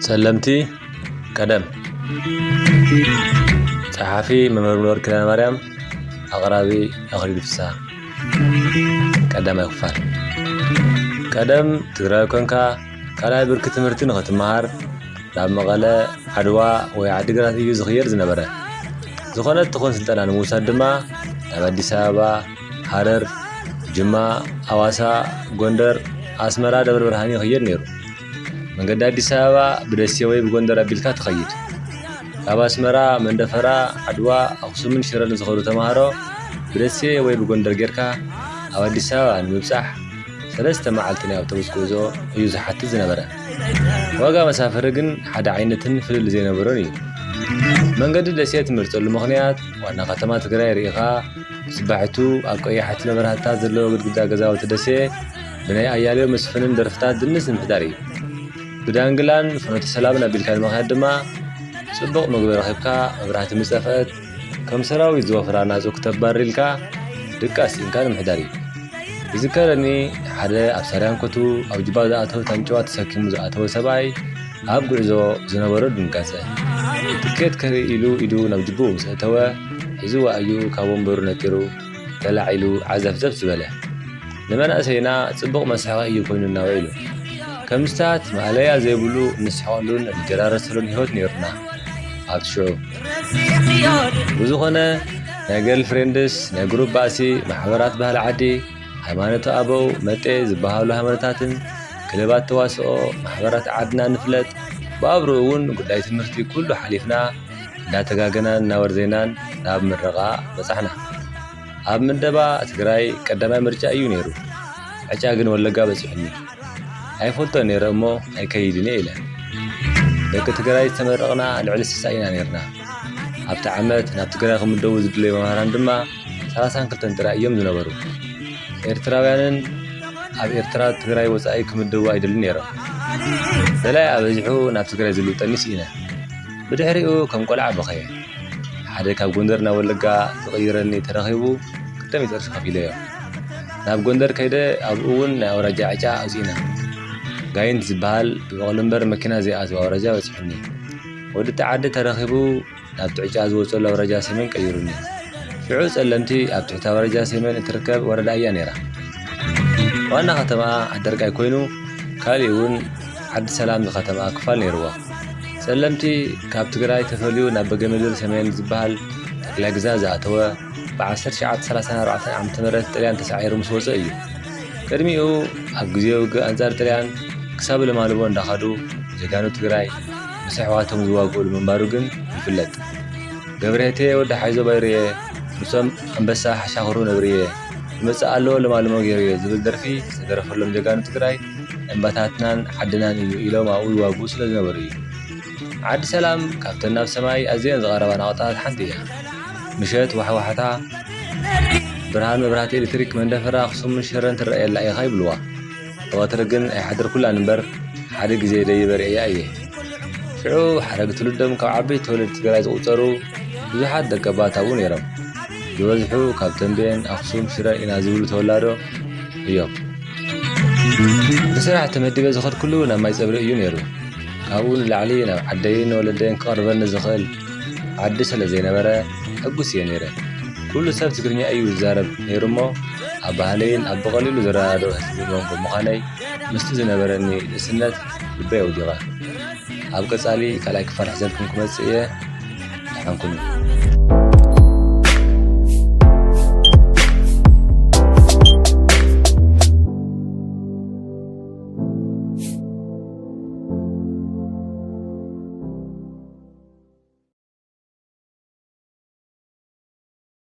ጸለምቲ ቀደም። ጸሓፊ መምህር ወርቅ ኪዳነ ማርያም፣ ኣቕራቢ ኣኽሊሉ ፍስሃ። ቀዳማይ ክፋል። ቀደም ትግራይ ኮንካ ካልኣይ ብርኪ ትምህርቲ ንኽትመሃር ናብ መቐለ፣ ዓድዋ ወይ ዓዲግራት እዩ ዝኽየድ ዝነበረ። ዝኾነት ትኹን ስልጠና ንምውሳድ ድማ ናብ ኣዲስ ኣበባ፣ ሃረር፣ ጅማ፣ ኣዋሳ፣ ጎንደር፣ ኣስመራ፣ ደብረ ብርሃን ይኽየድ ነይሩ። መንገዲ ኣዲስ ኣበባ ብደሴ ወይ ብጎንደር ኣቢልካ ትኸይድ። ካብ ኣስመራ፣ መንደፈራ፣ ዓድዋ፣ ኣኽሱምን ሽረን ዝኸዱ ተምሃሮ ብደሴ ወይ ብጎንደር ጌርካ ኣብ ኣዲስ ኣበባ ንምብጻሕ ሰለስተ መዓልቲ ናይ ኣውቶቡስ ጉዕዞ እዩ ዝሓትት ዝነበረ። ዋጋ መሳፈሪ ግን ሓደ ዓይነትን ፍልል ዘይነበሮን እዩ። መንገዲ ደሴ ትመርጸሉ ምኽንያት ዋና ከተማ ትግራይ ርኢኻ፣ ብጽባሒቱ ኣብ ቀያሕቲ መብራህትታት ዘለዎ ግድግዳ ገዛውቲ ደሴ ብናይ ኣያሌው መስፍንን ደርፍታት ድንስ ንምሕዳር እዩ። ብዳንግላን ፍኖተ ሰላምን ኣቢልካ ንምኽያድ ድማ ጽቡቕ መግቢ ረኺብካ፣ መብራህቲ ምጸፍአት፣ ከም ሰራዊት ዝወፍራ ናጹ ክተባርር ኢልካ ድቃስ ስኢንካ ንምሕዳር እዩ። ይዝከረኒ፣ ሓደ ኣብ ሳርያን ኮቱ ኣብ ጅባ ዝኣተወት ኣንጭዋ ተሰኪሙ ዝኣተወ ሰብኣይ ኣብ ጉዕዞ ዝነበሮ ድንጋጸ። ትኬት ከርኢ ኢሉ ኢዱ ናብ ጅብኡ ምስ ኣእተወ፣ ሒዝዋ እዩ ካብ ወንበሩ ነጢሩ ተላዒሉ ዓዘፍዘፍ ዝበለ። ንመናእሰይና ጽቡቕ መስሓቒ እዩ ኮይኑና ውዒሉ። ከም ምስታት ማእለያ ዘይብሉ እንስሕቐሉን እንደራረሰሉን ህይወት ነይሩና ኣብቲ ሽዑ። ብዝኾነ፣ ናይ ገርልፍሬንድስ፣ ናይ ግሩፕ ባእሲ፣ ማሕበራት ባህሊ ዓዲ፣ ሃይማኖተ ኣበው፣ መጤ ዝበሃሉ ሃይማኖታትን ክለባት ተዋስኦ፣ ማሕበራት ዓድና ንፍለጥ፣ ብኣብርኡ እውን ጉዳይ ትምህርቲ ኩሉ ሓሊፍና እንዳተጋገናን እናወርዘይናን ናብ ምረቓ በጻሕና። ኣብ ምደባ ትግራይ ቀዳማይ ምርጫ እዩ ነይሩ። ዕጫ ግን ወለጋ በጺሑኒ። ኣይፈልጦ ነይረ እሞ ኣይከይድን እየ ኢለ። ደቂ ትግራይ ዝተመረቕና ልዕሊ ስሳ ኢና ነይርና። ኣብቲ ዓመት ናብ ትግራይ ክምደቡ ዝድለዩ መምህራን ድማ ሰላሳን ክልተን ጥራይ እዮም ዝነበሩ። ኤርትራውያንን ኣብ ኤርትራ ትግራይ ወጻኢ ክምደቡ ኣይደልን ነይሮም። ደላይ ኣበዚሑ ናብ ትግራይ ዝልውጠኒ ስኢነ። ብድሕሪኡ ከም ቆልዓ በኸየ። ሓደ ካብ ጎንደር ናብ ወለጋ ዝቕይረኒ ተረኺቡ ክልተ ሚእቲ ቅርሺ ከፊለዮ። ናብ ጎንደር ከይደ ኣብኡ እውን ናይ ኣውራጃ ዕጫ ኣውጺእና። ጋይንት ዝበሃል ብበቕሊ እምበር መኪና ዘይኣትዎ ኣውራጃ በጺሑኒ። ወዲ እቲ ዓዲ ተረኺቡ ናብቲ ዕጫ ዝወጸሉ ኣውራጃ ሰሜን ቀይሩኒ። ሽዑ ጸለምቲ ኣብ ትሕቲ ኣውራጃ ሰሜን እትርከብ ወረዳ እያ ነይራ። ዋና ከተማ ዓደርቃይ ኮይኑ፣ ካሊእ እውን ዓዲ ሰላም ዝከተማ ክፋል ነይርዎ። ጸለምቲ ካብ ትግራይ ተፈልዩ ናብ በገምድር ሰሜን ዝበሃል ጠቅላይ ግዛት ዝኣተወ ብ ዓሰርተ ትሽዓተ ሰላሳን ኣርባዕተን ዓመተ ምህረት ጥልያን ተሳዒሩ ምስ ወጸ እዩ። ቅድሚኡ ኣብ ግዜ ውግእ ኣንጻር ጥልያን ክሳብ ለማልቦ እንዳኸዱ ጀጋኑ ትግራይ ምስ ኣሕዋቶም ዝዋግኡሉ ምንባሩ ግን ይፍለጥ። ገብርሄቴ ወዲ ሓይዞ ባይሩየ፣ ምስቶም ኣንበሳ ሓሻኽሩ ነብርየ፣ ይመጽእ ኣሎ ለማልሞ ገይሩየ ዝብል ደርፊ ዝተደረፈሎም ጀጋኑ ትግራይ እምባታትናን ዓድናን እዩ ኢሎም ኣብኡ ይዋግኡ ስለ ዝነበሩ እዩ። ዓዲ ሰላም ካብተን ናብ ሰማይ ኣዝየን ዝቐረባ ናቕጣታት ሓንቲ እያ። ምሸት ዋሕዋሕታ ብርሃን መብራህቲ ኤሌክትሪክ መንደፈራ ኣኽሱምን ሽረን ትረኣየላ ኢኻ ይብልዋ። ቀትሪ ግን ኣይሓደርኩላን እምበር ሓደ ግዜ ደይበ ርእየያ እየ። ሽዑ ሓረግ ትውልዶም ካብ ዓበይቲ ተወለድቲ ትግራይ ዝቑጸሩ ብዙሓት ደቀባት ኣብኡ ነይሮም። ዝበዝሑ ካብ ተምቤን፣ ኣኽሱም፣ ሽረ ኢና ዝብሉ ተወላዶ እዮም። ብስራሕ ተመዲበ ዝኸድኩሉ ናብ ማይ ጸብሪ እዩ ነይሩ። ካብኡ ንላዕሊ ናብ ዓደይን ወለደይን ክቐርበኒ ዝኽእል ዓዲ ስለ ዘይነበረ ሕጉስ እየ ነይረ። ኩሉ ሰብ ትግርኛ እዩ ዝዛረብ ነይሩ እሞ ኣብ ባህለይን ኣብ ብቐሊሉ ዝረዳድኦ ህዝቢ እውን ብምዃነይ ምስቲ ዝነበረኒ ንእስነት ልበይ ኣውዲቐ። ኣብ ቀጻሊ ካልኣይ ክፋል ሒዘልኩም ክመጽእ እየ። ደሓን ኩኑ።